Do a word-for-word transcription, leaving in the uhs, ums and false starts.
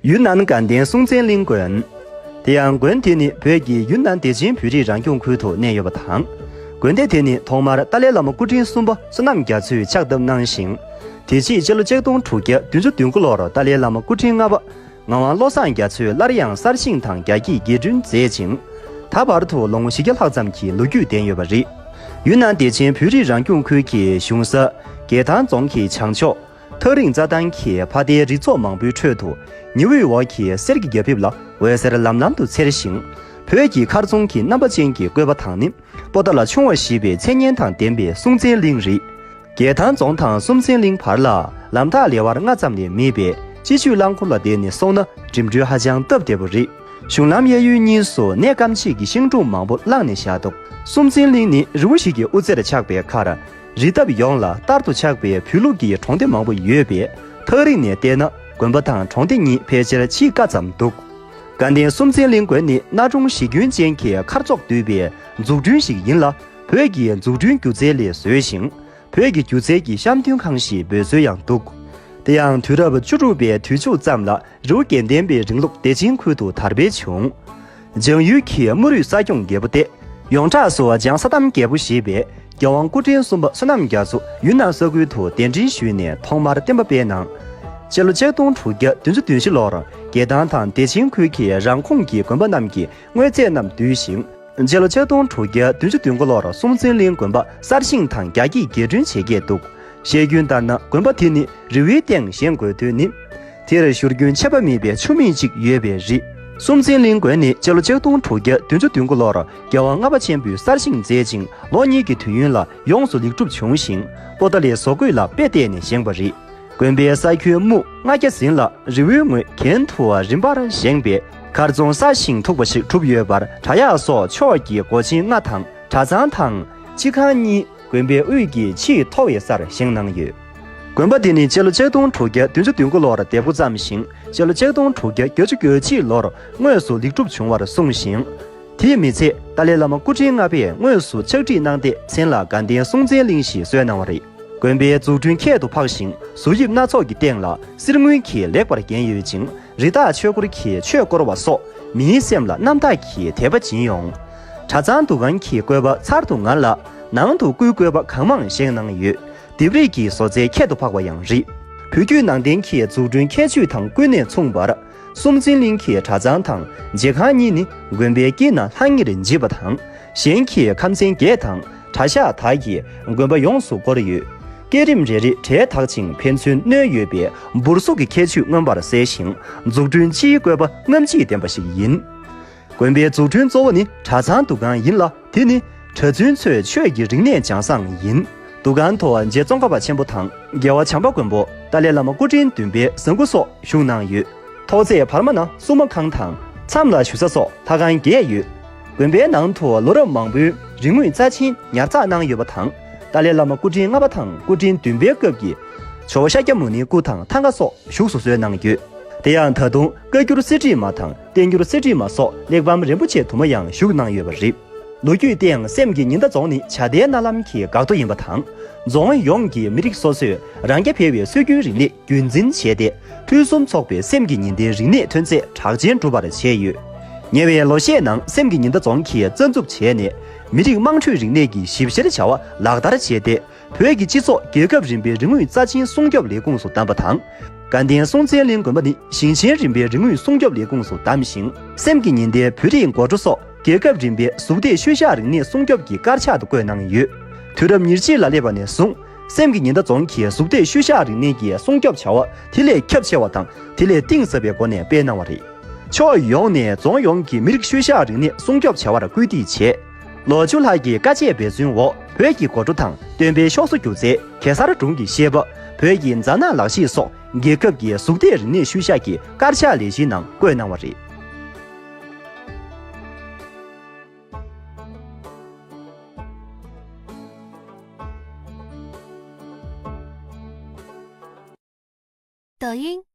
ཡུན་ནན་དགའ་ལྡན་སྲོང་བཙན་གླིང་དགོན། དེ་ཡང་དགོན་དེ་ནི་བོད་ཀྱི་ཡུན་ནན་བདེ་ཆེན་བོད་རིགས་རང་སྐྱོང་ཁུལ་དུ་གནས་ཡོད་པ་དང་། དགོན་སྡེ་དེ་ནི་ཐོག་མར་ཏཱ་ལའི་བླ་མ་སྐུ་ཕྲེང་གསུམ་པ་བསོད་ནམས་རྒྱ་མཚོས་ཕྱག་བཏབ་གནང་ཞིང་། དེ་རྗེས་སྤྱི་ལོ་ཆིག་སྟོང་དྲུག་བརྒྱ་བདུན་ཅུ་དོན་དགུ་ལོར་ཏཱ་ལའི་བླ་མ་སྐུ་ཕྲེང་ལྔ་པ་ངག་དབང་བློ་བཟང་རྒྱ་མཚོས་སླར་ཡང་གསར་བཞེངས་དང་རྒྱ་སྐྱེད་རྒྱས་སྐྲུན་མཛད་ཅིང་། ད་བར་དུ་ལོ་ངོ་བཞི་བརྒྱ་ལྷག་ཙམ་གྱི་ལོ་རྒྱུས་ལྡན་ཡོད་པ་རེད། ཡུན་ནན་བདེ་ཆེན་བོད་རིགས་རང་སྐྱོང་ཁུལ་གྱི་གཞུང་ས་རྒྱལ་ཐང་རྫོང་གི་བྱང་ཕྱོགས། ཐག་རིང་རྩྭ་ཐང་གི་ཕ་མཐའི་རི་ཚོགས་མང་པོའི་ཁྲོད་དུ་ཉི་འོད་འོག་གི་གསེར་གྱི་རྒྱ་ཕིབས་ལ་འོད་ཟེར་ལམ་ལམ་དུ་འཚེར་ཞིང་། བོད་ཀྱི་མཁར་རྫོང་གི་རྣམ་པ་ཅན་གྱི་བཀོད་པ་དང་ནི། པོ་ཏཱ་ལ་ཆུང་བ་ཞེས་པའི་མཚན་སྙན་དང་ལྡན་པའི་སྲོང་བཙན་གླིང་རེད། རྒྱལ་ཐང་རྫོང་དང་སྲོང་བཙན་གླིང་བར་ལ་ལམ་ཐག་ལེ་དབར་ལྔ་ཙམ་ལས་མེད་པས་སྤྱི་སྤྱོད་རླངས་འཁོར་ལ་བསྡད་ནས་སོང་ན་འགྲིམ་འགྲུལ་ཧ་ཅང་སྟབས་བདེ་པོ་རེད། གཞུང་ལམ་གཡས་གཡོན་གཉིས་སུ་གནས་སྐམ་ཆེད་ཀྱི་ཤིང་སྒྲོམ་མང་པོ་བསླངས་ནས་བཞག་འདུག་སྲོང་བཙན་གླིང་ནི་རི་བོ་ཞིག་གི་དབུ་རྩེར་ཆགས་པའི་ཁར། རི་འདབས་ཡོངས་ལ་ལྟར་དུ་ཆགས་པའི་བོད་ལུགས་ཀྱི་གྲོང་སྡེ་མང་པོ་ཡོད་པས། ཐག་རིང་ནས་བལྟས་ན་དགོན་པ་དང་གྲོང་སྡེ་གཉིས་ཕལ་ཆེར་ཕྱེད་ཀ་ཙམ་འདུག་དགའ་ལྡན་སྲོང་བཙན་གླིང་དགོན་ནི་གནའ་གྲོང་གཞི་ཁྱོན་ཅན་གྱི་མཁར་ཚོགས་འདུས་པའི་འཛུགས་སྐྲུན་ཞིག་ཡིན་ལ། བོད་ཀྱི་འཛུགས་སྐྲུན་སྒྱུ་རྩལ་ལས་བཟོས་ཤིང་། བོད་ཀྱི་སྒྱུ་རྩལ་གྱི་བཤམས་སྟོན་ཁང་ཞེས་འབོད་སྲོལ་ཡང་འདུག་དེ་ཡང་དུས་རབས་བཅུ་དྲུག་པའི་དུས་མཇུག་ཙམ་ལ་རི་བོ་དགེ་ལྡན་པའི་རིང་ལུགས་བདེ་ཆེན་ཁུལ་དུ་དར་སྤེལ་བྱུང་། ལྗང་ཡུལ་གྱི་དམུ་རུད་ས་སྐྱོང་རྒྱལ་པོ་སྟེ། ཡོངས་གྲགས་སུ་ལྗང་ས་གཏམ་རྒྱལ་པོ་ཞེས་པས་རྒྱལ་དབང་སྐུ་ཕྲེང་གསུམ་པ་བསོད་ནམས་རྒྱ་མཚོ་ཡུན་ནན་ས་ཁུལ་དུ་གདན་འདྲེན་ཞུས་ནས་ཐོག་མར་བསྟན་པ་སྤེལ་གནང་། སྤྱི་ལོ་ཆིག་སྟོང་དྲུག་བརྒྱ་བདུན་ཅུ་དོན་བཞི་ལོར་རྒྱལ་ཐང་དང་བདེ་ཆེན་ཁུལ་གྱི་རང་ཁོངས་ཀྱི་དགོན་པ་རྣམས་ཀྱི་དངོས་རྫས་རྣམས་བསྡུས་ཤིང་། སྤྱི་ལོ་ཆིག་སྟོང་དྲུག་བརྒྱ་བདུན་ཅུ་དོན་དགུ་ལོར་སྲོང་བཙན་གླིང་དགོན་པ་གསར་བཞེངས་དང་རྒྱ་སྐྱེད་རྒྱས་སྐྲུན་བྱེད་སྐད་འདུག་བཤད་རྒྱུན་ལྟར་ན་དགོན་པ་དེ་ནི་རི་བོའི་སྟེང་བཞེངས་དགོས་དོན་ནི། དེར་བཞུར་རྒྱུན་ཆད་པ་མེད་པའི་ཆུ་མིག་ཅིག་ཡོད་པས་རེད། སྲོང་བཙན་གླིང་དགོན་ནི་སྤྱི་ལོ་ཆིག་སྟོང་དྲུག་བརྒྱ་བདུན་ཅུ་དོན་དགུ་ལོར་རྒྱལ་དབང་ལྔ་པ་ཆེན་པོས་གསར་བཞེངས་མཛད་ཅིང་ལོ་གཉིས་ཀྱི་དུས་ཡུན་ལ་ཡོངས་སུ་ལེགས་གྲུབ་བྱུང་ཞིང་པོ་ཏཱ་ལའི་བཟོ་བཀོད་ལ་དཔེ་བལྟས་ནས་བཞེངས་པ་རེད། དགོན་པའི་ས་ཁྱོན་སྨུག་ལྔ་བརྒྱ་ཟིན་ལ་རི་བོའི་ངོས་གྱེན་དུ་རིམ་པར་བཞེངས་པས་མཁར་རྫོང་གསར་བཞེངས་ཐུབ་པ་ཞིག་གྲུབ་ཡོད་པར་གྲྭ་གཡག་སོགས་ཕྱོགས་ཀྱི་སྒོ་ཆེན་ལྔ་དང་གྲྭ་ཚང་དང་སྤྱི་ཁང་གཉིས་དགོན་པའི་དབུས་ཀྱི་ཆེས་མཐོ་བའི་སར་བཞེངས་གནང་ཡོད། དགོན་པ་དེ་ནི་སྤྱི་ལོ་ཆིག་སྟོང་དྲུག་བརྒྱ་བདུན་ཅུ་དོན་དགུ་ལོར་འདེབས་འགོ་བརྩམས་ཤིང་སྤྱི་ལོ་ཆིག་སྟོང་དྲུག་བརྒྱ་བརྒྱད་ཅུ་གྱ་གཅིག་ལོར་དངོས་སུ་ལེགས་གྲུབ་བྱུང་བར་གསུངས་ཤིང་། དེའི་མི་ཚད་ཏཱ་ལའི་བླ་མ་སྐུ་ཕྲེང་ལྔ་པས་དངོས་སུ་ཕྱག་བྲིས་གནང་སྟེ་མཚན་ལ་དགའ་ལྡན་སྲོང་བཙན་གླིང་ཞེས་གསོལ་གནང་བ་རེད། དགོན་པའི་འཛུགས་སྐྲུན་ཁྱད་དུ་འཕགས་ཤིང་བཟོ་དབྱིབས་སྣ་ཚོགས་ཀྱི་སྟེང་ལ་གསེར་དངུལ་གྱིས་ལེགས་པར་བརྒྱན་ཡོད་ཅིང་རི་དྭགས་ཆོས་འཁོར་གྱིས་ཆོས་བསྐོར་བ་སོགས་མིའི་སེམས་ལ་རྣམ་དག་གི་དད་པ་སྦྱིན་ཡོང་། གྲྭ་ཚང་འདུ་ཁང་གི་བཀོད་པ་ཚར་དུ་ངར་ལ་ནང་དུ་སྐུའི་བཀོད་པ་གང་མང་བཞེངས་གནང་ཡོད། ལྡེབས་རིས་ཀྱི་བཟོ་རྩལ་ཁྱད་དུ་འཕགས་པ་ཡང་རེད། བོད་བརྒྱུད་ནང་བསྟན་གྱི་འཛུགས་སྐྲུན་ཁྱད་ཆོས་དང་ཀུན་ནས་མཚུངས་པར། སྲོང་བཙན་གླིང་གི་གྲྭ་ཚང་དང་མཇལ་ཁང་གཉིས་ནི་དགོན་པའི་དཀྱིལ་ན་ལྷང་ངེར་འཇིབ་པ་དང་། གཞན་གྱི་ཁམས་ཚན་བརྒྱད་དང་གྲྭ་ཤག་དག་གིས་དགོན་པ་ཡོངས་སུ་བསྐོར་ཡོད། བསྐྱེད་རིམ་རེ་རེ་གྲལ་དག་ཅིང་ཕན་ཚུན་སྣོལ་ཡོད་པས་འབུར་གཟུགས་ཀྱི་ཁྱད་ཆོས་མངོན་པར་གསལ་ཞིང་འཛུགས་སྐྲུན་སྤྱིའི་བཀོད་པ་རྔམ་བརྗིད་ལྡན་པ་ཞིག་ཡིན། དགོན་པའི་འཛུགས་སྐྲུན་གཙོ་བོ་ནི་གྲྭ་ཚང་འདུ་ཁང་ཡིན་ལ། དེ་ནི་གྲྭ་བཙུན་ཚོའི་ཆོས་ཀྱི་རིག་གནས་སྦྱང་བསྲང་ཡིན། འདུ་ཁང་དུ་རྗེ་ཙོང་ཁ་པ་ཆེན་པོ་དང་རྒྱལ་བ་བྱམས་པ་མགོན་པོ་ཏཱ་ལའི་བླ་མ་སྐུ་ཕྲེང་བདུན་པའི་གཟིམ་སྐུ་སོགས་བཞུགས་གནང་ཡོད། ཐོག་བརྩེགས་བར་མ་ན་སྲུང་མ་ཁང་དང་མཚམས་ལ་བཞུགས་ས་སོགས་ལྷ་ཁང་བརྒྱད་ཡོད། དགོན་པའི་ནང་དུ་ལོ་རབས་མང་པོའི་རིག་དངོས་རྩ་ཆེན་ཉར་ཚགས་གནང་ཡོད་པ་དང་། ཏཱ་ལའི་བླ་མ་སྐུ་ཕྲེང་ལྔ་པ་དང་སྐུ་ཕྲེང་བདུན་པའི་སྐབས་ཀྱི་ཇོ་བོ་ཤཱཀྱ་མུ་ནེའི་སྐུ་དང་ཐང་ག་སོགས་བཞུགས་སུ་གསོལ་གནང་ཡོད། དེ་ཡང་ད་དུང་བཀའ་འགྱུར་གསེར་བྲིས་མ་དང་བསྟན་འགྱུར་གསེར་བྲིས་མ་སོགས་གླེགས་བམ་རིན་པོ་ཆེ་དུ་མ་ཡང་བཞུགས་གནང་ཡོད་པ་རེད། ལོ་རྒྱུས་སྟེང་སེམས་ཀྱི་ཉི་ཟླ་རྫོང་ནི་བྱ་དེའི་མནའ་ལམ་གྱི་འགག་རྡོ་ཡིན་པ་དང་། རྫོང་ཡོངས་ཀྱི་མི་རིགས་སོ་སོས་རང་རྐྱ་འཕེར་བའི་སྲོལ་རྒྱུན་རིག་གནས་རྒྱུན་འཛིན་བྱས་ཏེ། ཕུན་སུམ་ཚོགས་པའི་སེམས་ཀྱི་ཉི་ཟླའི་རིག་གནས་ཐོན་རྫས་གྲགས་ཅན་གྲུབ་པར་བྱས་ཡོད། ཉེ་བའི་ལོ་ཤས་ནང་སེམས་ཀྱི་ཉི་ཟླ་རྫོང་གིས་རྩ་འཛུགས་བྱས་ནས། མི་རིགས་དམངས་ཁྲོད་རིག་གནས་ཀྱི་ཞིབ་བཤེར་བྱ་བ་ལག་བསྟར་བྱས་ཏེ། བོད་ཀྱི་སྤྱི་ཚོགས་རྒྱལ་ཁབ་རིམ་པའི་རིག་དངོས་རྩ་ཆེན་སྲུང་སྐྱོབ་ལས་ཁུངས་སུ་བདམས་པ་དང་། དགའ་ལྡན་སྲོང་བཙན་གླིང་དགོན་པ་ནི་ཞིང་ཆེན་རིམ་པའི་རིག་དངོས་སྲུང་སྐྱོབ་ལས་ཁུངས་སུ་བདམས་ཤིང་། སེམས་ཀྱི་ཉི་ཟླའི་བོད་རིགས་འགོ་ཁྲིད་སོགས་རྒྱལ་ཁབ་རིམ་པའི་གཟུགས་འདས་ཤུལ་བཞག་རིག་གནས་སྲུང་སྐྱོབ་ཀྱི་དཀར་ཆག་ཏུ་བཀོད་གནང་ཡོད། དུས་རབས་ཉེར་གཅིག་ལ་སླེབས་པ་ནས་བཟུང་། སེམས་ཀྱི་ཉི་ཟླ་རྫོང་གིས་གཟུགས་འདས་ཤུལ་བཞག་རིག་གནས་ཀྱི་སྲུང་སྐྱོབ་བྱ་བ་དེ་ལས་ཁྱབ་ཆེ་བ་དང་དེ་ལས་གཏིང་ཟབ་པའི་སྒོ་ནས་སྤེལ་གནང་བ་རེད། ཕྱོགས་ཡོངས་ནས་རྫོང་ཡོངས་ཀྱི་མི་རིགས་ཤུལ་བཞག་རིག་གནས་སྲུང་སྐྱོབ་བྱ་བར་སྐུལ་འདེད་བྱས། ལོ་བཅུ་ལྷག་གི་དཀའ་སྤྱད་འབད་བརྩོན་འོག་བོད་ཀྱི་གོ་འཕྲོ་དང་སྟོན་པའི་ཤོག་སོ་སྒྱུ་རྩལ། གེ་སར་སྒྲུང་གི་བཤད་པ། བོད་ཀྱི་རྫ་ནག་ལག་ཤེས་སོགས་རྒྱལ་ཁབ་ཀྱི་གཟུགས་འདས་རིག་གནས་ཤུལ་བཞག་གི་དཀར་ཆག་ལས་གཞིའི་ནང་བཀོད་གནང་བ་རེད། 抖音，